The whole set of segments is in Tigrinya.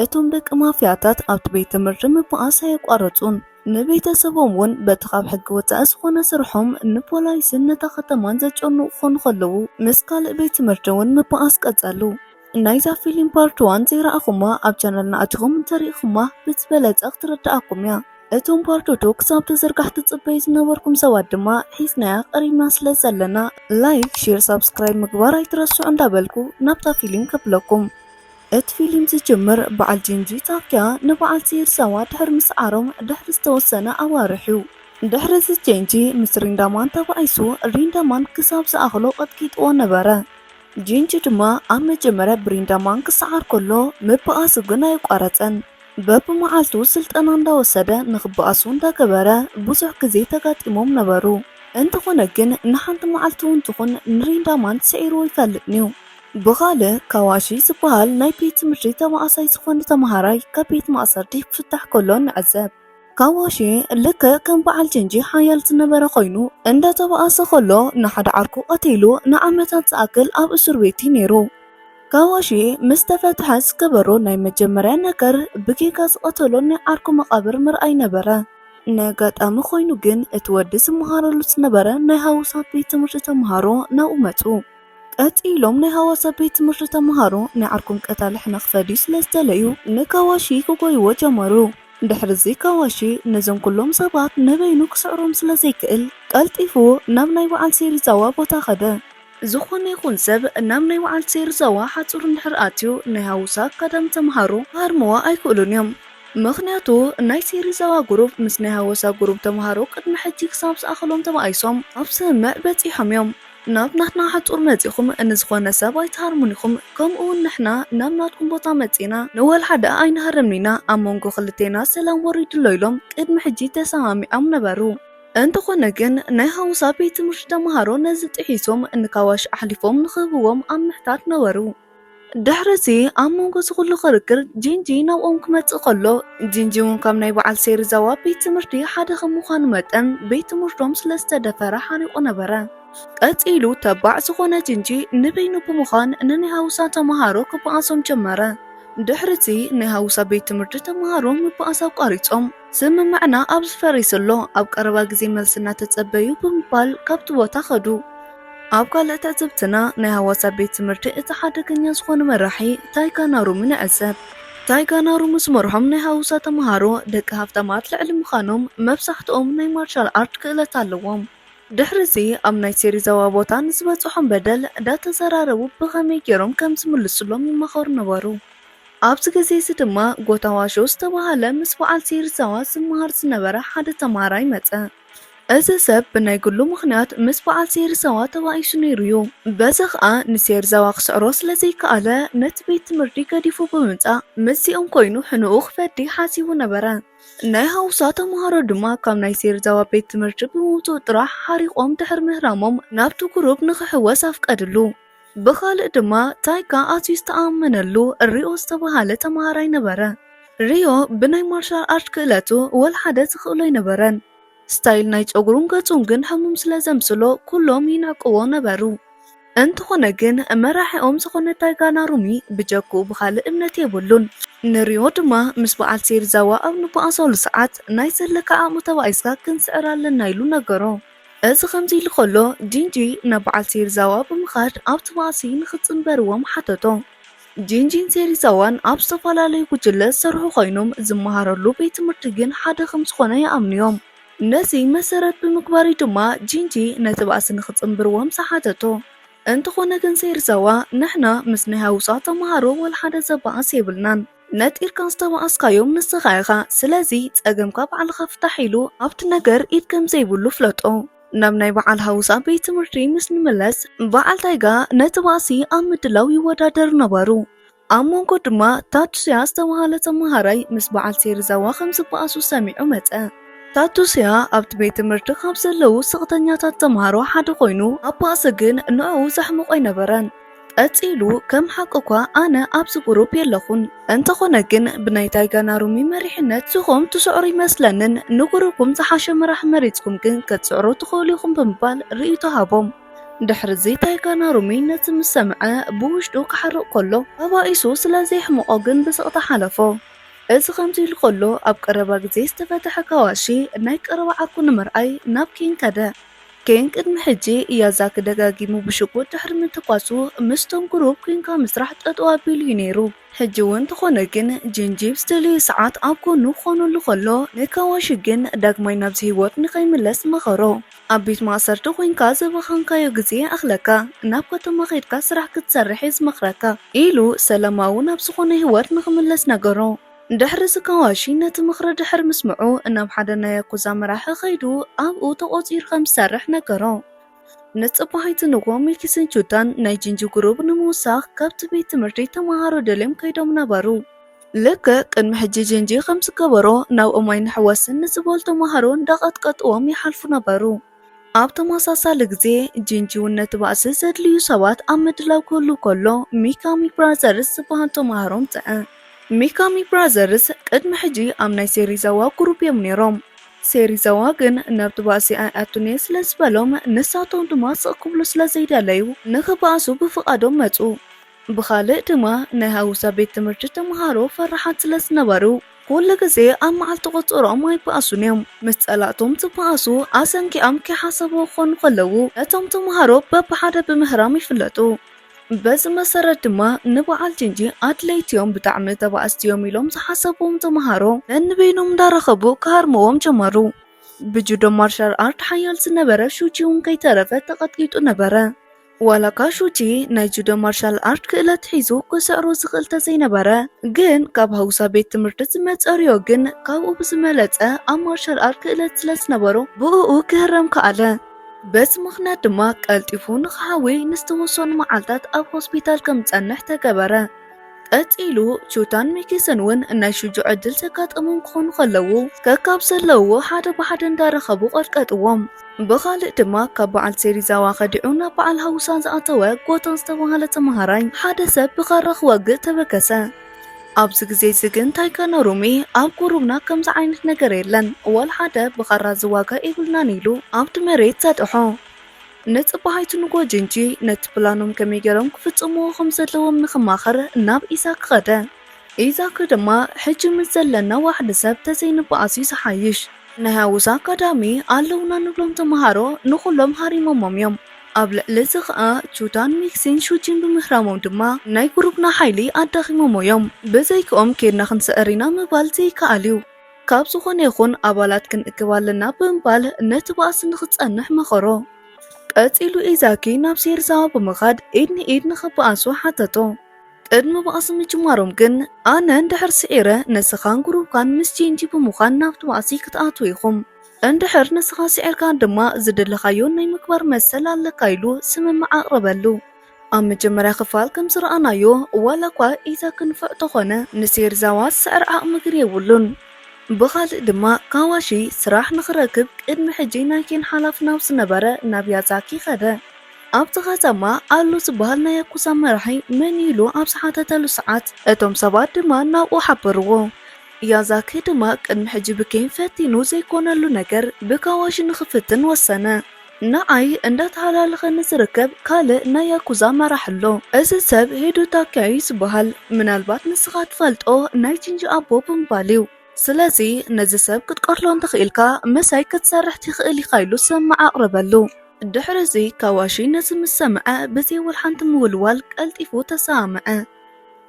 እቶም ደቂ ማፍያታት ኣብቲ ቤት ትምህርቲ ምብኣስ ኣየቋረጹን። ንቤተሰቦም እውን በቲ ካብ ሕጊ ወጻኢ ዝኾነ ስርሖም ንፖላይስን ነታ ከተማን ዘጨንቑ ክኾኑ ከለዉ፣ ምስ ካልእ ቤት ትምህርቲ እውን ምብኣስ ቀጸሉ። ናይዛ ፊልም ፓርት ዋን ዘይረኣኹማ ኣብ ቻነልና ኣቲኹም እንተሪእኹማ ብዝበለጸ ክትርድኣኩም እያ። እቶም ፓርት ቱ ክሳብ ተዘርጋሕ ትጽበዩ ዝነበርኩም ሰባት ድማ ሒዝናያ ቀሪብና ስለ ዘለና ላይክ፣ ሼር፣ ሳብስክራይብ ምግባር ኣይትረስዑ እንዳበልኩ ናብታ ፊልም ከብለኩም። እቲ ፊልም ዝጅምር በዓል ጂንጂ ታክያ ንበዓል ሴርዛዋ ድሕሪ ምስዓሮም ድሕሪ ዝተወሰነ ኣዋርሕ እዩ። ድሕሪ እዚ ጂንጂ ምስ ሪንዳማን ተባኢሱ ሪንዳማን ክሳብ ዝኣኽሎ ቀጥቂጥዎ ነበረ። ጂንጂ ድማ ኣብ መጀመርያ ብሪንዳማን ክሰዓር ከሎ ምብኣሱ ግን ኣየቋረጸን። በብመዓልቱ ስልጠና እንዳወሰደ ንኽበኣሱ እንዳገበረ ብዙሕ ግዜ ተጋጢሞም ነበሩ። እንተኾነ ግን ንሓንቲ መዓልቲ እውን ትኹን ንሪንዳማን ስዒርዎ ኣይፈልጥን እዩ። ብኻልእ ካዋሺ ዝበሃል ናይ ቤት ትምህርቲ ተባኣሳይ ዝኾነ ተምሃራይ ካብ ቤት ማእሰርቲ ክፍታሕ ከሎ ንዕዘብ። ካዋሺ ልክዕ ከም በዓል ጀንጂ ሓያል ዝነበረ ኮይኑ እንዳተባኣሰ ከሎ ንሓደ ዓርኩ ቀቲሉ ንዓመታት ዝኣክል ኣብ እስር ቤት እዩ ነይሩ። ካዋሺ ምስ ተፈትሐ ዝገበሮ ናይ መጀመርያ ነገር ብጌጋ ዝቐተሎ ናይ ዓርኩ መቓብር ምርኣይ ነበረ። ንኣጋጣሚ ኮይኑ ግን እቲ ወዲ ዝመሃረሉ ዝነበረ ናይ ሃውሳ ቤት ትምህርቲ ተምሃሮ ናብኡ መጹ። ቀጺሎም ናይ ሃዋሳ ቤት ትምህርቲ ተምሃሮ ናይ ዓርኩም ቀታሊ ሕነ ክፈድዩ ስለ ዝደለዩ ንካዋሺ ክጎይዎ ጀመሩ። ድሕሪ እዚ ካዋሺ ነዞም ኩሎም ሰባት ንበይኑ ክስዕሮም ስለ ዘይክእል ቀልጢፉ ናብ ናይ በዓል ሴሪዛዋ ቦታ ከደ። ዝኾነ ይኹን ሰብ ናብ ናይ በዓል ሴሪዛዋ ሓጹር እንድሕር ኣትዩ ናይ ሃውሳ ኣካዳሚ ተምሃሮ ክሃርምዋ ኣይክእሉን እዮም። ምኽንያቱ ናይ ሴሪዛዋ ጉሩብ ምስ ናይ ሃወሳ ጉሩብ ተምሃሮ ቅድሚ ሕጂ ክሳብ ዝኣኸሎም ተባኢሶም ኣብ ስምምዕ በጺሖም እዮም። ናብ ናትና ሓጹር መጺኹም ንዝኾነ ሰብ ኣይትሃርሙን ኢኹም፣ ከምኡ እውን ንሕና ናብ ናትኩም ቦታ መጺና ንወላ ሓደ ኣይንሃርምን ኢና፣ ኣብ መንጎ ክልቴና ሰላም ወሪዱ ኣሎ ኢሎም ቅድሚ ሕጂ ተሰማሚዖም ነበሩ። እንተኾነ ግን ናይ ሃውሳ ቤት ትምህርቲ ተምሃሮ ነዚ ጥሒሶም ንካዋሽ ኣሕሊፎም ንኽህብዎም ኣብ ምሕታት ነበሩ። ድሕሪ እዚ ኣብ መንጎ እዚ ኩሉ ክርክር ጂንጂ ናብኦም ክመጽእ ከሎ፣ ጂንጂ እውን ካብ ናይ በዓል ሴሪዛዋ ቤት ትምህርቲ ሓደ ከም ምዃኑ መጠን ቤት ትምህርቶም ስለ ዝተደፈረ ሓሪቑ ነበረ። ቀጺሉ ተባዕ ዝኾነ ጂንጂ ንበይኑ ብምዃን ንናይ ሃውሳ ተምሃሮ ክበኣሶም ጀመረ። ድሕሪ እቲ ናይ ሃውሳ ቤት ትምህርቲ ተምሃሮ ምብኣስ ኣቋሪጾም ስምምዕና ኣብዚ ፈሪሱ ኣሎ፣ ኣብ ቀረባ ግዜ መልሲ እናተጸበዩ ብምባል ካብቲ ቦታ ከዱ። ኣብ ካልእ ትዕዝብትና ናይ ሃዋሳ ቤት ትምህርቲ እቲ ሓደገኛ ዝኾነ መራሒ ታይጋ ናሩሚ ንዕዘብ። ታይጋ ናሩሚ ዝመርሖም ናይ ሃውሳ ተምሃሮ ደቂ ሃፍታማት ልዕሊ ምዃኖም መብዛሕትኦም ናይ ማርሻል ኣርት ክእለት ኣለዎም። ድሕሪ እዚ ኣብ ናይ ሴሪዛዋ ቦታ ንዝበጽሖም በደል እንዳተዘራረቡ ብኸመይ ገይሮም ከም ዝምልሱሎም ይማኸሩ ነበሩ። ኣብዚ ግዜ እዚ ድማ ጎታዋሾ ዝተባህለ ምስ በዓል ሴሪዛዋ ዝመሃር ዝነበረ ሓደ ተምሃራይ መጸ። እዚ ሰብ ብናይ ግሉ ምኽንያት ምስ በዓል ሴሪዛዋ ተባኢሱ ነይሩ እዩ። በዚ ኸኣ ንሴሪዛዋ ክስዕሮ ስለ ዘይከኣለ ነቲ ቤት ትምህርቲ ገዲፉ ብምምጻእ ምስዚኦም ኮይኑ ሕንኡ ክፈዲ ሓሲቡ ነበረ። ናይ ሃውሳ ተምሃሮ ድማ ካብ ናይ ሴሪዛዋ ቤት ትምህርቲ ብምውጽኡ ጥራሕ ሓሪቖም ድሕሪ ምህራሞም ናብቲ ጉሩብ ንኽሕወስ ኣፍቀድሉ። ብኻልእ ድማ ታይካ ኣዝዩ ዝተኣመነሉ ሪዮ ዝተባህለ ተምሃራይ ነበረ። ሪዮ ብናይ ማርሻል ኣርት ክእለቱ ወላ ሓደ ዝኽእሎ ኣይነበረን። ስታይል ናይ ጨጉሩን ገጹን ግን ሕሙም ስለ ዘምስሎ ኩሎም ይንዕቅዎ ነበሩ። እንተኾነ ግን መራሒኦም ዝኾነ ታይጋ ናሩሚ ብጀክኡ ብኻልእ እምነት የብሉን። ንሪዮ ድማ ምስ በዓል ሴሪዛዋ ኣብ ንበኣሰሉ ሰዓት ናይ ዘለካ ዓቕሚ ተባኢስካ ክንስዕር ኣለና ኢሉ ነገሮ። እዚ ከምዚ ኢሉ ከሎ ጂንጂ ናብ በዓል ሴሪዛዋ ብምኻድ ኣብቲ ባእሲ ንኽጽንበርዎም ሓተቶ። ጂንጂን ሴሪዛዋን ኣብ ዝተፈላለዩ ጉጅለ ዝሰርሑ ኮይኖም ዝመሃረሉ ቤት ትምህርቲ ግን ሓደ ከም ዝኾነ ይኣምኑ እዮም። ነዚ መሰረት ብምግባር እዩ ድማ ጂንጂ ነቲ ባእሲ ንኽጽንብርዎም ዝሓተቶ። እንተኾነ ግን ሴሪዛዋ ንሕና ምስ ናይ ሃውሳ ተምሃሮ ወላ ሓደ ዘባእስ የብልናን። ነጢርካ ዝተባእስካዮም ንስኻ ኢኻ። ስለዚ ጸገምካ ባዕልኻ ፍታሕ ኢሉ ኣብቲ ነገር ኢድ ከም ዘይብሉ ፍለጦ። ናብ ናይ በዓል ሃውሳ ቤት ትምህርቲ ምስ ንምለስ በዓል ታይጋ ነቲ ባእሲ ኣብ ምድላው ይወዳደሩ ነበሩ። ኣብ መንጎ ድማ ታቱስያ ዝተባህለ ተምሃራይ ምስ በዓል ሴሪዛዋ ከም ዝበኣሱ ሰሚዑ መጸ። ታቱስያ ኣብቲ ቤት ትምህርቲ ካብ ዘለዉ ስቕተኛታት ተምሃሮ ሓደ ኮይኑ ኣብ ባእሲ ግን ንዕኡ ዘሕምቖ ኣይነበረን። ቀጺሉ ከም ሓቂ እኳ ኣነ ኣብዚ ጉሩፕ የለኹን፣ እንተኾነ ግን ብናይ ታይጋ ናሩሚ መሪሕነት ንስኹም ትስዕሩ ይመስለንን ንጉሩፕኩም ዝሓሸ መራሒ መሪጽኩም ግን ክትስዕሩ ትኽእሉ ኢኹም ብምባል ርእይቶ ሃቦም። ድሕሪ እዚ ታይጋ ናሩሚ ነቲ ምስ ሰምዐ ብውሽጡ ክሓርቕ ከሎ ተባኢሱ ስለ ዘየሕመቖ ግን ብስቕታ ሓለፎ። እዚ ከምዚ ኢሉ ከሎ ኣብ ቀረባ ግዜ ዝተፈትሐ ካዋሺ ናይ ቀረባ ዓርኩ ንምርኣይ ናብ ኬን ከደ። ኬን ቅድሚ ሕጂ ያዛኪ ደጋጊሙ ብሽጉጥ ድሕሪ ምትኳሱ ምስቶም ግሩፕ ኬንካ ምስራሕ ጠጠው ኣቢሉ እዩ ነይሩ። ሕጂ እውን እንተኾነ ግን ጂንጂ ብዝደለዮ ሰዓት ኣብ ጎኑ ክኾነሉ ከሎ ንካዋሺ ግን ዳግማይ ናብዚ ህይወት ንኸይምለስ መኸሮ። ኣብ ቤት ማእሰርቲ ኮይንካ ዘባኸንካዮ ግዜ ይኣኽለካ፣ ናብ ከተማ ከይድካ ስራሕ ክትሰርሕ እየ ዝመኽረካ ኢሉ ሰላማዊ ናብ ዝኾነ ህይወት ንኽምለስ ነገሮ። ድሕሪ እዚ ካዋሺ ነቲ ምኽሪ ድሕሪ ምስምዑ ናብ ሓደ ናይ ያኩዛ መራሒ ከይዱ ኣብኡ ተቖጺሩ ከም ዝሰርሕ ነገሮ። ንጽባሒቲ ንግሆ ሚኪስን ቹታን ናይ ጂንጂ ግሩፕ ንምውሳኽ ካብቲ ቤት ትምህርቲ ተመሃሮ ደልዮም ከይዶም ነበሩ። ልክዕ ቅድሚ ሕጂ ጂንጂ ከም ዝገበሮ ናብኦም ኣይንሕወስን ንዝበሉ ተመሃሮ እንዳቐጥቀጥዎም ይሓልፉ ነበሩ። ኣብ ተመሳሳሊ ግዜ ጂንጂ እውን ነቲ ባእሲ ዘድልዩ ሰባት ኣብ ምድላው ክህሉ ከሎ ሚካሚ ብራዘርስ ዝበሃል ተመሃሮ ምጽዐ። ሚካሚ ብራዘርስ ቅድሚ ሕጂ ኣብ ናይ ሴሪዛዋ ግሩፕ እዮም ነይሮም። ሴሪዛዋ ግን ናብቲ ባእሲ ኣይኣቱን እየ ስለ ዝበሎም ንሳቶም ድማ ስቕ ክብሉ ስለ ዘይደለዩ ንኽበኣሱ ብፍቓዶም መጹ። ብኻልእ ድማ ናይ ሃውሳ ቤት ትምህርቲ ተምሃሮ ፈራሓት ስለ ዝነበሩ ኩሉ ግዜ ኣብ መዓልቲ ቁጽሮም ኣይበኣሱን እዮም። ምስ ጸላእቶም ዝበኣሱ ኣሰንኪዖም ከይሓሰቡ ክኾኑ ከለዉ ነቶም ተምሃሮ በብሓደ ብምህራም ይፍለጡ። በዚ መሰረት ድማ ንበዓል ጂንጂ ኣድለይቲ እዮም፣ ብጣዕሚ ተባኣስቲ እዮም ኢሎም ዝሓሰብዎም ተምሃሮ ነንበይኖም እንዳረኸቡ ክሃርምዎም ጀመሩ። ብጁዶ ማርሻል ኣርት ሓያል ዝነበረ ሹጂ እውን ከይተረፈ ተቐጥቂጡ ነበረ። ዋላካ ሹጂ ናይ ጁዶ ማርሻል ኣርት ክእለት ሒዙ ክስዕሮ ዝኽእል ተዘይነበረ፣ ግን ካብ ሃውሳ ቤት ትምህርቲ ዝመጸ ሪዮ ግን ካብኡ ብዝመለጸ ኣብ ማርሻል ኣርት ክእለት ስለ ዝነበሮ ብእኡ ክህረም ከኣለ። በዚ ምኽንያት ድማ ቀልጢፉ ንኽሓዊ ንዝተወሰኑ መዓልታት ኣብ ሆስፒታል ከም ዝጸንሕ ተገበረ። ቀጺሉ ቹታን ሚኪስን እውን ናይ ሹጁ ዕድል ዘጋጠሞም ክኾኑ ከለዉ ከካብ ዘለውዎ ሓደ ብሓደ እንዳረኸቡ ቀጥቀጥዎም። ብኻልእ ድማ ካብ በዓል ሴሪዛዋ ከዲዑ ናብ በዓል ሃውሳ ዝኣተወ ጎታን ዝተባህለ ተምሃራይ ሓደ ሰብ ብኻራ ክወግእ ተበገሰ። ኣብዚ ግዜ እዚ ግን ታይጋ ናሩሚ ኣብ ቁሩብና ከምዚ ዓይነት ነገር የለን፣ ዋላ ሓደ ብኻራ ዝዋጋ የብልናን ኢሉ ኣብቲ መሬት ዘጥሖ። ንጽባሒቱ ንጎ ጂንጂ ነቲ ፕላኖም ከመይ ገይሮም ክፍጽምዎ ከም ዘለዎም ንኽማኸር ናብ ኢዛክ ኸደ። ኢዛክ ድማ ሕጂ ምስ ዘለና ዋሕዲ ሰብ ተዘይንበኣስ እዩ ዝሓይሽ። ናይ ሃውሳ ኣካዳሚ ኣለውና ንብሎም ተምሃሮ ንኹሎም ሃሪሞሞም እዮም። ኣብ ልዕሊ እዚ ኸኣ ቹታን ሚክሲን ሹጂን ብምህራሞም ድማ ናይ ግሩፕና ሓይሊ ኣዳኺሞሞ እዮም። ብዘይክኦም ኬድና ክንስዕር ኢና ምባል ዘይከኣል እዩ። ካብ ዝኾነ ይኹን ኣባላት ክንእክብ ኣለና ብምባል ነቲ ባእሲ ንኽጸንሕ መኸሮ። ቀጺሉ ኢዛኪ ናብ ሴርዛዋ ብምኻድ ኢድ ንኢድ ንኽበኣሱ ሓተቶ። ቅድሚ ባእሲ ምጅማሮም ግን ኣነ እንድሕር ስዒረ ንስኻን ግሩፕካን ምስ ጂንጂ ብምዃን ናብቲ ባእሲ ክትኣትዉ ኢኹም። እንድሕር ንስኻ ስዒርካ ድማ ዝደለኻዮ ናይ ምግባር መሰል ኣለካ ኢሉ ስምምዕ ኣቕረበሉ። ኣብ መጀመርያ ክፋል ከም ዝረኣናዮ ዋላ እኳ ኢዛኪ ንፉዕ ተኾነ ንሴርዛዋ ዝስዕር ዓቕሚ ግን የብሉን። ብኻልእ ድማ ካዋሺ ስራሕ ንኽረክብ ቅድሚ ሕጂ ናይ ኬን ሓላፊ ናብ ዝነበረ ናብ ያዛኪ ኸደ። ኣብቲ ከተማ ኣሎ ዝበሃል ናይ ያኩዛ መራሒ መን እዩ ኢሉ ኣብ ዝሓተተሉ ሰዓት እቶም ሰባት ድማ ናብኡ ሓበርዎ። ያዛኪ ድማ ቅድሚ ሕጂ ብኬን ፈቲኑ ዘይኮነሉ ነገር ብካዋሺ ንኽፍትን ወሰነ። ንዓይ እንዳተሃላለኸ ንዝርከብ ካልእ ናይ ያኩዛ መራሕ ኣሎ። እዚ ሰብ ሄዶ ታኪያ እዩ ዝበሃል። ምናልባት ንስኻ ትፈልጦ ናይ ጂንጂ ኣቦ ብምባል እዩ። ስለዚ ነዚ ሰብ ክትቀትሎ እንተኽኢልካ ምሳይ ክትሰርሕ ትኽእል ኢኻ ኢሉ ስምምዕ ኣቕረበሉ። ድሕሪ እዚ ካዋሺ ነዚ ምስ ሰምዐ ብዘይ ወላ ሓንቲ ምውልዋል ቀልጢፉ ተሰማምዐ።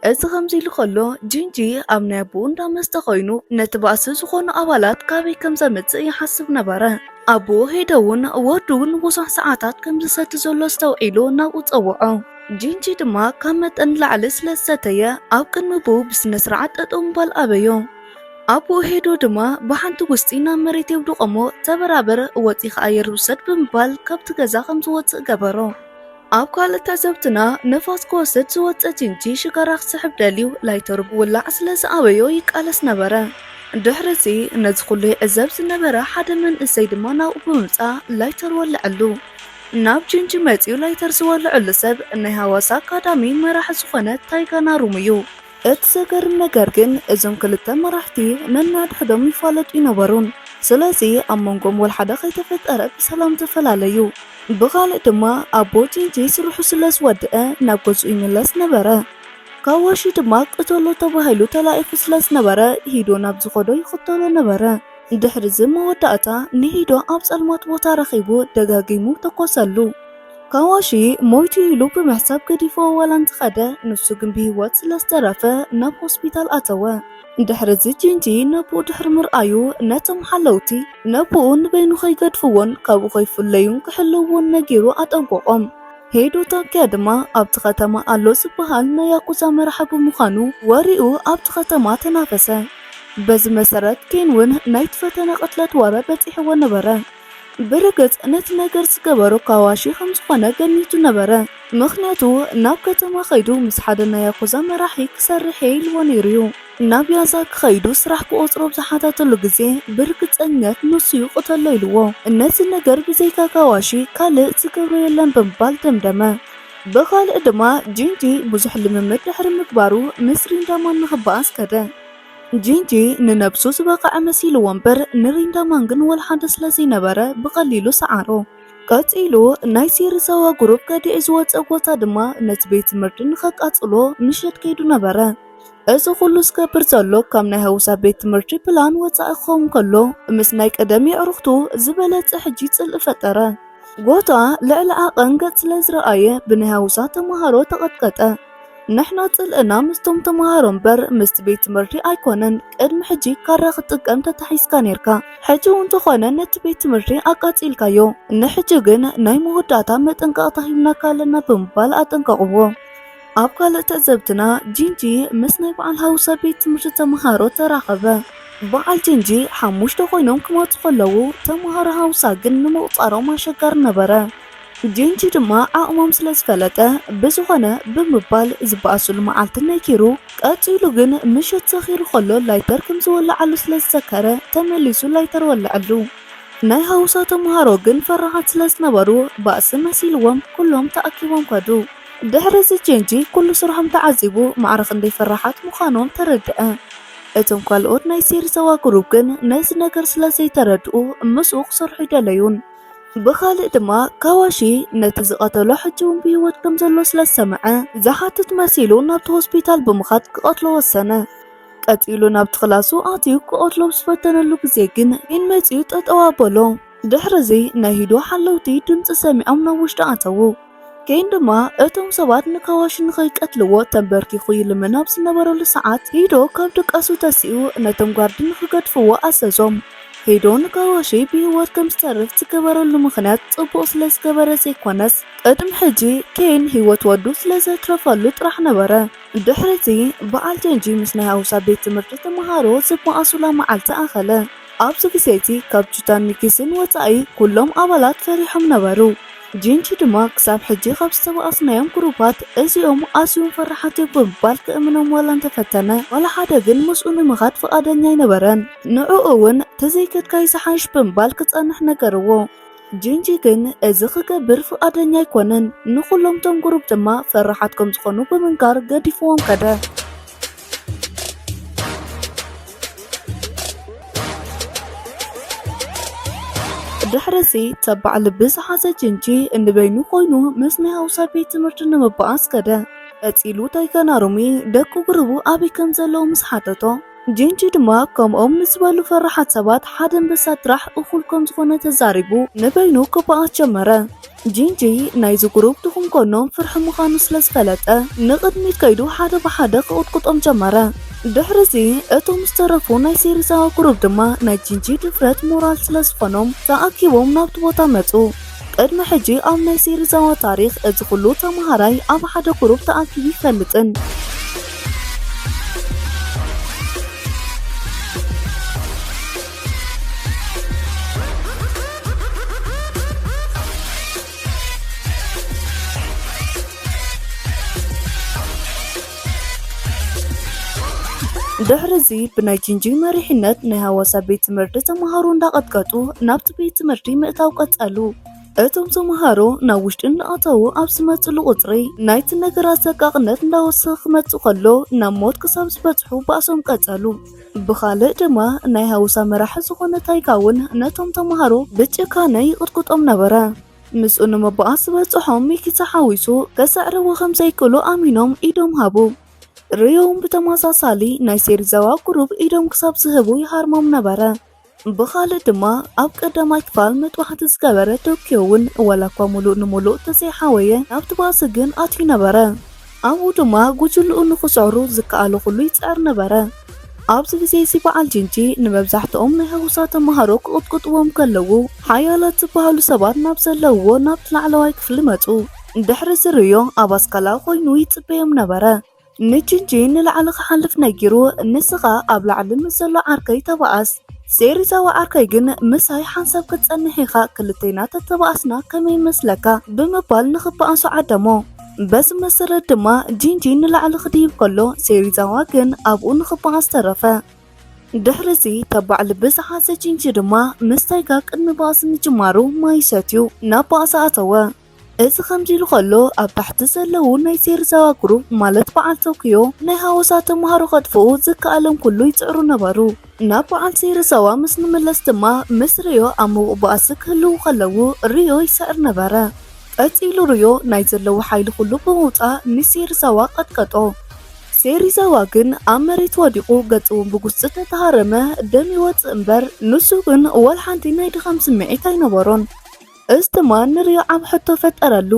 እዚ ከምዚ ኢሉ ከሎ ጂንጂ ኣብ ናይ ኣቦኡ እንዳ መስተ ኮይኑ ነቲ ባእሲ ዝኾኑ ኣባላት ካበይ ከም ዘምጽእ ይሓስብ ነበረ። ኣቦኡ ሄዶ እውን ወዱ ንብዙሕ ሰዓታት ከም ዝሰቲ ዘሎ ኣስተውዒሉ ናብኡ ጸውዖ። ጂንጂ ድማ ካብ መጠን ንላዕሊ ስለ ዝሰተየ ኣብ ቅድሚ ኣቦኡ ብስነ ስርዓት ጠጠው ምባል ኣበዮ። ኣቦኡ ሄዶ ድማ ብሓንቲ ጉስጢ ናብ መሬት የውድቖ እሞ ተበራበር ወጺኻ ኣየር ውሰድ ብምባል ካብቲ ገዛ ከም ዝወጽእ ገበሮ። ኣብ ካልእ ትዕዝብትና ንፋስ ክወስድ ዝወጸ ጂንጂ ሽጋራ ክስሕብ ደልዩ ላይተሩ ብውላዕ ስለ ዝኣበዮ ይቃለስ ነበረ። ድሕሪ እዚ ነዚ ኩሉ ይዕዘብ ዝነበረ ሓደ መንእሰይ ድማ ናብኡ ብምምጻእ ላይተር ወለዐሉ። ናብ ጂንጂ መጺኡ ላይተር ዝወልዐሉ ሰብ ናይ ሃዋሳ ኣካዳሚ መራሒ ዝኾነ ታይጋ ናሩም እዩ። እቲ ዘገርም ነገር ግን እዞም ክልተ መራሕቲ ነናድሕዶም ይፋለጡ ይነበሩን። ስለዚ ኣብ መንጎም ወላ ሓደ ከይተፈጠረ ብሰላም ተፈላለዩ። ብኻልእ ድማ ኣቦ ጂንጂ ስርሑ ስለ ዝወደአ ናብ ገዝኡ ይምለስ ነበረ። ካዋሺ ድማ ቅተሎ ተባሂሉ ተላኢኹ ስለ ዝነበረ ሂዶ ናብ ዝኸዶ ይኽተሎ ነበረ። ድሕሪ እዚ መወዳእታ ንሂዶ ኣብ ጸልማት ቦታ ረኺቡ ደጋጊሙ ተኮሰሉ። ካዋሺ ሞይቱ ኢሉ ብምሕሳብ ገዲፍዎ ዋላ እንተኸደ፣ ንሱ ግን ብህይወት ስለ ዝተረፈ ናብ ሆስፒታል ኣተወ። ድሕሪ እዚ ጂንጂ ነቦኡ ድሕሪ ምርኣዩ ነቶም ሓለውቲ ነቦኡ ንበይኑ ከይገድፍዎን ካብኡ ከይፍለዩን ክሕልውዎን ነጊሩ ኣጠንቀቖም። ሄዶ ታኪያ ድማ ኣብቲ ከተማ ኣሎ ዝበሃል ናይ ያኩዛ መራሒ ብምዃኑ ወሬኡ ኣብቲ ከተማ ተናፈሰ። በዚ መሰረት ኬን እውን ናይቲ ፈተነ ቅትለት ወረ በጺሕዎ ነበረ። ብርግጽ ነቲ ነገር ዝገበሮ ካዋሺ ከም ዝኾነ ገሚቱ ነበረ። ምኽንያቱ ናብ ከተማ ከይዱ ምስ ሓደ ናይ ያኩዛ መራሒ ክሰርሕ እየ ኢልዎ ነይሩ እዩ። ናብ ያዛ ክኸይዱ ስራሕ ክቆጽሮ ብዝሓተተሉ ግዜ ብርግጸኝነት ንሱ እዩ ቅተሎ ኢልዎ። ነዚ ነገር ብዘይካ ካዋሺ ካልእ ዝገብሮ የለን ብምባል ደምደመ። ብኻልእ ድማ ጂንጂ ብዙሕ ልምምድ ድሕሪ ምግባሩ ምስ ሪንዳማን ንኽበኣስ ከደ። ጂንጂ ንነብሱ ዝበቕዐ መሲልዎ እምበር ንሪንዳማን ግን ወላ ሓደ ስለ ዘይነበረ ብቐሊሉ ሰዓሮ። ቀጺሉ ናይ ሴሪዛዋ ግሩፕ ከዲዑ ዝወጸ ቦታ ድማ ነቲ ቤት ትምህርቲ ንኸቃጽሎ ምሸት ከይዱ ነበረ። እዚ ኩሉ ዝገብር ዘሎ ካብ ናይ ሃውሳ ቤት ትምህርቲ ፕላን ወጻኢ ክኸውን ከሎ ምስ ናይ ቀደም የዕሩኽቱ ዝበለጸ ሕጂ ጽልኢ ፈጠረ። ጎታ ልዕሊ ዓቐን ገጽ ስለ ዝረኣየ ብናይ ሃውሳ ተመሃሮ ተቐጥቀጠ። ንሕና ጽልእና ምስቶም ተመሃሮ እምበር ምስቲ ቤት ትምህርቲ ኣይኮነን። ቅድሚ ሕጂ ካራ ክትጥቀም ተታሒዝካ ኔርካ። ሕጂ እውን እንተኾነ ነቲ ቤት ትምህርቲ ኣቃጺልካዮ። ንሕጂ ግን ናይ መወዳእታ መጠንቀቕታ ሂብናካ ኣለና ብምባል ኣጠንቀቕዎ። ኣብ ካልእ ትዕዝብትና ጂንጂ ምስ ናይ በዓል ሃውሳ ቤት ትምህርቲ ተመሃሮ ተራኸበ። በዓል ጂንጂ ሓሙሽተ ኮይኖም ክመጹ ከለዉ ተመሃሮ ሃውሳ ግን ንምቑጻሮም ኣሸጋሪ ነበረ። ጂንጂ ድማ ዓቕሞም ስለ ዝፈለጠ ብዝኾነ ብምባል ዝበኣስሉ መዓልቲ ነጊሩ፣ ቀጺሉ ግን ምሸት ሰኺሩ ከሎ ላይተር ከም ዝወልዓሉ ስለ ዝዘከረ ተመሊሱ ላይተር ወለዐሉ። ናይ ሃውሳ ተምሃሮ ግን ፈራሓት ስለ ዝነበሩ ባእሲ መሲልዎም ኩሎም ተኣኪቦም ከዱ። ድሕሪ እዚ ጂንጂ ኩሉ ስርሖም ተዓዚቡ ማዕረ ክንደይ ፈራሓት ምዃኖም ተረድአ። እቶም ካልኦት ናይ ሴሪዛዋ ግሩፕ ግን ነዚ ነገር ስለ ዘይተረድኡ ምስኡ ክሰርሑ ኣይደለዩን። ብኻልእ ድማ ካዋሺ ነቲ ዝቐተሎ ሕጂ እውን ብህይወት ከም ዘሎ ስለ ዝሰምዐ ዝሓትት መሲሉ ናብቲ ሆስፒታል ብምኻድ ክቐትሎ ወሰነ። ቀጺሉ ናብቲ ክላሱ ኣትዩ ክቐትሎ ብዝፈተነሉ ግዜ ግን ኬን መጺኡ ጠጠው ኣበሎ። ድሕሪ እዚ ናይ ሂዶ ሓለውቲ ድምጺ ሰሚዖም ናብ ውሽጢ ኣተዉ። ኬን ድማ እቶም ሰባት ንካዋሺ ንኸይቀትልዎ ተንበርኪኹ ይልምን ኣብ ዝነበረሉ ሰዓት ሂዶ ካብ ድቃሱ ተሲኡ ነቶም ጋርዲ ንኽገድፍዎ ኣዘዞም። ሂዶ ንካዋሺ ብህይወት ከም ዝተርፍ ዝገበረሉ ምኽንያት ጽቡቕ ስለ ዝገበረ ዘይኮነስ ቅድሚ ሕጂ ኬን ህይወት ወዱ ስለ ዘትረፈሉ ጥራሕ ነበረ። ድሕሪ እዚ በዓል ጀንጂ ምስ ናይ ሃውሳ ቤት ትምህርቲ ተምሃሮ ዝበኣሱላ መዓልቲ ኣኸለ። ኣብዚ ግዜ እቲ ካብ ጁታን ሚኪስን ወጻኢ ኩሎም ኣባላት ፈሪሖም ነበሩ። ጂንጂ ድማ ክሳብ ሕጂ ካብ ዝተባኣስናዮም ግሩፓት እዚኦም ኣዝዮም ፈራሓት እዮም ብምባል ክእምኖም ዋላ እንተፈተነ ዋላ ሓደ ግን ምስኡ ንምኻድ ፍቓደኛ ኣይነበረን። ንዕኡ እውን ተዘይከድካይ ዝሓይሽ ብምባል ክጸንሕ ነገርዎ። ጂንጂ ግን እዚ ክገብር ፍቓደኛ ኣይኮነን። ንኹሎም ቶም ግሩፕ ድማ ፈራሓት ከም ዝኾኑ ብምንጋር ገዲፍዎም ከደ። ድሕሪ እዚ ተባዕ ልቢ ዝሓዘ ጂንጂ ንበይኑ ኮይኑ ምስ ናይ ሃውሳ ቤት ትምህርቲ ንምባኣስ ከደ። ቀጺሉ ታይጋናሩሚ ደቂ ግሩቡ ኣበይ ከም ዘለዉ ምስ ሓተቶ፣ ጂንጂ ድማ ከምኦም ንዝበሉ ፈራሓት ሰባት ሓደ ኣንበሳ ጥራሕ እኹል ከም ዝኾነ ተዛሪቡ ንበይኑ ክባኣስ ጀመረ። ጂንጂ ናይዚ ግሩፕ ድኹም ጎኖም ፍርሒ ምዃኑ ስለ ዝፈለጠ ንቕድሚት ከይዱ ሓደ ብሓደ ክቕጥቅጦም ጀመረ። ድሕሪ እዚ እቶም ዝተረፉ ናይ ሴሪዛዋ ግሩፕ ድማ ናይ ጂንጂ ድፍረት ሞራል ስለ ዝኾኖም ተኣኪቦም ናብቲ ቦታ መጹ። ቅድሚ ሕጂ ኣብ ናይ ሴሪዛዋ ታሪኽ እዚ ኩሉ ተምሃራይ ኣብ ሓደ ግሩፕ ተኣኪቡ ይፈልጥን። ድሕሪ እዚ ብናይ ጂንጂ መሪሕነት ናይ ሃዋሳ ቤት ትምህርቲ ተምሃሮ እንዳቐጥቀጡ ናብቲ ቤት ትምህርቲ ምእታው ቀጸሉ። እቶም ተምሃሮ ናብ ውሽጢ እንዳኣተዉ ኣብ ዝመጽሉ ቁጽሪ ናይቲ ነገር ኣሰቃቕነት እንዳወሰኸ ክመጽእ ከሎ ናብ ሞት ክሳብ ዝበጽሑ ባእሶም ቀጸሉ። ብኻልእ ድማ ናይ ሃውሳ መራሒ ዝኾነ ታይጋ እውን ነቶም ተምሃሮ ብጭካነ ይቕጥቅጦም ነበረ። ምስኡ ንምባኣስ ዝበጽሖም ሚኪ ተሓዊሱ ከሰዕርዎ ከም ዘይክእሉ ኣሚኖም ኢዶም ሃቡ። ሪዮውን ብተመሳሳሊ ናይ ሴሪዛዋ ግሩፕ ኢዶም ክሳብ ዝህቡ ይሃርሞም ነበረ። ብኻልእ ድማ ኣብ ቀዳማይ ክፋል መጥባሕቲ ዝገበረ ቶኪዮ እውን ዋላ እኳ ሙሉእ ንሙሉእ ተዘይሓወየ ናብቲ ባእሲ ግን ኣትዩ ነበረ። ኣብኡ ድማ ጉጅልኡ ንኽስዕሩ ዝከኣሎ ኩሉ ይጽዕር ነበረ። ኣብዚ ግዜ እዚ በዓል ጂንጂ ንመብዛሕትኦም ናይ ሃውሳ ተምሃሮ ክቕጥቅጥዎም ከለዉ ሓያላት ዝበሃሉ ሰባት ናብ ዘለውዎ ናብቲ ላዕለዋይ ክፍሊ መጹ። ድሕሪ እዚ ሪዮ ኣብ ኣስካላ ኮይኑ ይጽበዮም ነበረ። ንጂንጂ ንላዕሊ ክሓልፍ ነጊሩ፣ ንስኻ ኣብ ላዕሊ ምስ ዘሎ ዓርከይ ተባኣስ፣ ሴሪዛዋ ዓርከይ ግን ምሳይ ሓንሳብ ክትጸንሕ ኢኻ፣ ክልቴና ተተባኣስና ከመይ ይመስለካ? ብምባል ንኽበኣሱ ዓደሞ። በዚ መሰረት ድማ ጂንጂ ንላዕሊ ክድይብ ከሎ፣ ሴሪዛዋ ግን ኣብኡ ንኽበኣስ ተረፈ። ድሕሪ እዚ ተባዕ ልቢ ዝሓዘ ጂንጂ ድማ ምስ ታይጋ ቅድሚ ባእሲ ምጅማሩ ማይ ሰትዩ ናብ ባእሲ ኣተወ። እዚ ከምዚ ኢሉ ከሎ ኣብ ታሕቲ ዘለዉ ናይ ሴሪዛዋ ግሩፕ ማለት በዓል ቶኪዮ ናይ ሃወሳ ተምሃሮ ከጥፍኡ ዝከኣሎም ኩሉ ይጽዕሩ ነበሩ። ናብ በዓል ሴሪዛዋ ምስ ንምለስ ድማ ምስ ሪዮ ኣብ ምዉቕ ባእሲ ክህልዉ ከለዉ ሪዮ ይስዕር ነበረ። ቀጺሉ ሪዮ ናይ ዘለዎ ሓይሊ ኩሉ ብምውጻእ ንሴሪዛዋ ቀጥቀጦ። ሴሪዛዋ ግን ኣብ መሬት ወዲቑ ገጹ እውን ብጉስጢ ተተሃረመ፣ ደም ይወጽእ እምበር ንሱ ግን ወላ ሓንቲ ናይ ድኻም ስምዒት ኣይነበሮን። እዚ ድማ ንሪዮ ዓቢ ሕቶ ፈጠረሉ።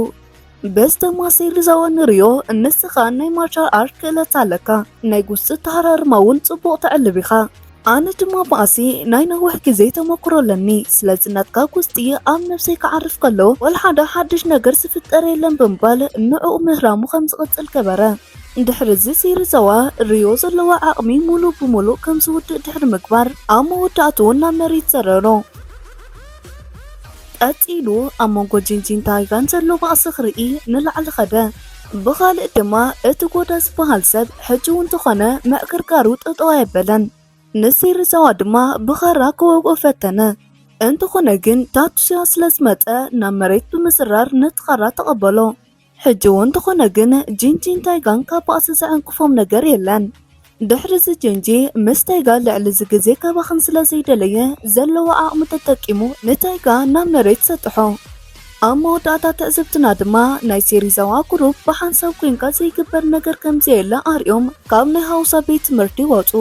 በዚ ድማ ሴሪዛዋ ንሪዮ፣ "ንስኻ ናይ ማርሻል ኣርት ክእለት ኣለካ፣ ናይ ጉስጢ ኣተሃራርማ እውን ጽቡቕ ተዕልብ ኢኻ። ኣነ ድማ ባእሲ ናይ ነዊሕ ግዜ ተመክሮ ኣለኒ፣ ስለዚ ናትካ ጉስጢ ኣብ ነብሰይ ክዓርፍ ከሎ፣ ወላ ሓደ ሓድሽ ነገር ዝፍጠር የለን" ብምባል ንዕኡ ምህራሙ ከም ዝቕጽል ገበረ። ድሕሪ እዚ ሴሪዛዋ ሪዮ ዘለዎ ዓቕሚ ሙሉእ ብሙሉእ ከም ዝውድእ ድሕሪ ምግባር፣ ኣብ መወዳእትኡ ናብ መሬት ዘረሮ። ቀጺሉ ኣብ መንጎ ጂንጂን ታይጋን ዘሎ ባእሲ ክርኢ ንላዕሊ ኸደ። ብኻልእ ድማ እቲ ጎዳ ዝበሃል ሰብ ሕጂ እውን እንተኾነ ምዕግርጋሩ ጠጠው ኣየበለን። ንሴሪዛዋ ድማ ብኻራ ክወግኦ ፈተነ። እንተኾነ ግን ታቱሲያ ስለ ዝመጸ ናብ መሬት ብምዝራር ነቲ ኻራ ተቐበሎ። ሕጂ እውን እንተኾነ ግን ጂንጂን ታይጋን ካብ ባእሲ ዘዕንቅፎም ነገር የለን። ድሕሪ እዚ ጂንጂ ምስ ታይጋ ልዕሊ እዚ ግዜ ከባኽን ስለ ዘይደለየ ዘለዎ ዓቕሚ ተጠቂሙ ንታይጋ ናብ መሬት ሰጥሖ። ኣብ መወዳእታ ትዕዝብትና ድማ ናይ ሴሪዛዋ ግሩፕ ብሓንሳብ ኮንካ ዘይግበር ነገር ከም ዘየለ ኣርእዮም ካብ ናይ ሃውሳ ቤት ትምህርቲ ወጹ።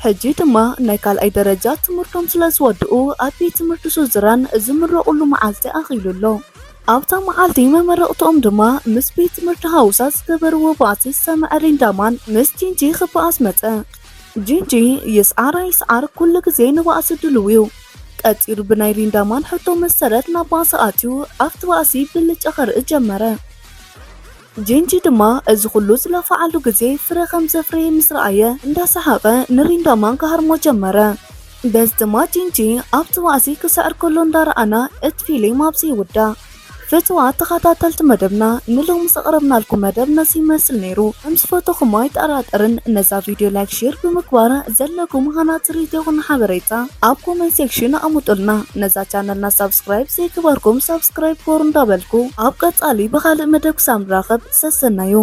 ሕጂ ድማ ናይ ካልኣይ ደረጃ ትምህርቶም ስለ ዝወድኡ ኣብ ቤት ትምህርቲ ሱዝራን ዝምረቑሉ መዓልቲ ኣኺሉ ኣሎ። ኣብታ መዓልቲ መመረቕትኦም ድማ ምስ ቤት ትምህርቲ ሃውሳ ዝገበርዎ ባእሲ ዝሰምዐ ሪንዳማን ምስ ጂንጂ ክበኣስ መጸ። ጂንጂ ይስዓር ኣይስዓር ኩሉ ግዜ ንባእሲ ድልው እዩ። ቀጺሉ ብናይ ሪንዳማን ሕቶ መሰረት ናብ ባእሲ ኣትዩ ኣብቲ ባእሲ ብልጫ ከርኢ ጀመረ። ጂንጂ ድማ እዚ ኩሉ ዝለፋዓሉ ግዜ ፍረ ከም ዘፍረየ ምስ ረኣየ እንዳሰሓቐ ንሪንዳማን ክሃርሞ ጀመረ። በዚ ድማ ጂንጂ ኣብቲ ባእሲ ክስዕር ከሎ እንዳረኣና እቲ ፊልም ኣብዚ ይውዳእ። ፍትዋት ተኸታተልቲ መደብና ንሎሚ ዘቕረብናልኩም መደብ ነዚ ይመስል ነይሩ። ከም ዝፈተኹሞ ኣይጠራጠርን። ነዛ ቪድዮ ላይክ ሼር ብምግባር ዘለኩም ሃናጺ ርኢቶ ይኹን ሓበሬታ ኣብ ኮመንት ሴክሽን ኣቐምጡልና። ነዛ ቻነልና ሳብስክራይብ ዘይገበርኩም ሳብስክራይብ ግበሩ እንዳበልኩ ኣብ ቀጻሊ ብኻልእ መደብ ክሳብ ንራኸብ ሰሰናዩ።